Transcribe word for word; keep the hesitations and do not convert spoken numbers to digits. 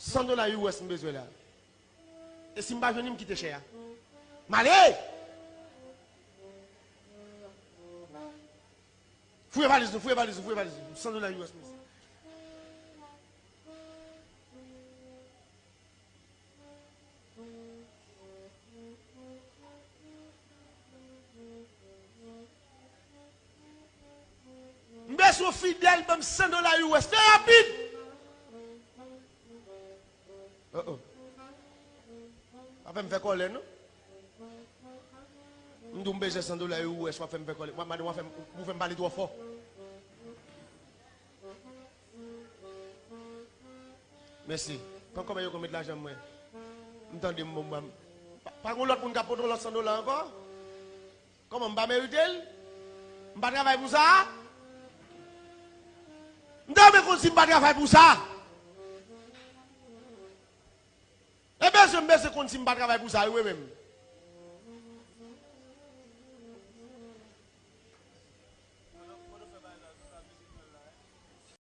San dola U S m bezwen la. E si m pa jwenn li, m kite chè a. M ale! Fouye valiz nou, fouye valiz nou, fouye valiz nou. San dola U S, mesye. M bezwen fidèl, ban m san dola U S. Fè rapid! Oh, oh. Pa fè m fè kòlè, non. M di w m bezwen san dola U S, w ap fè m fè kòlè. Madanm, w ap fè m, ou fè m pale twò fò. Mèsi. Pran kòb yo konn met lajan mwen. M tande m bon, m pa, pa gen lòt moun k ap pote yon lòt san dola ankò? Kòman, m pa merite l? M pa travay pou sa? M ta renmen konn si m pa travay pou sa. E bezwen, m bezwen konn si m pa travay pou sa, wi, mwen menm.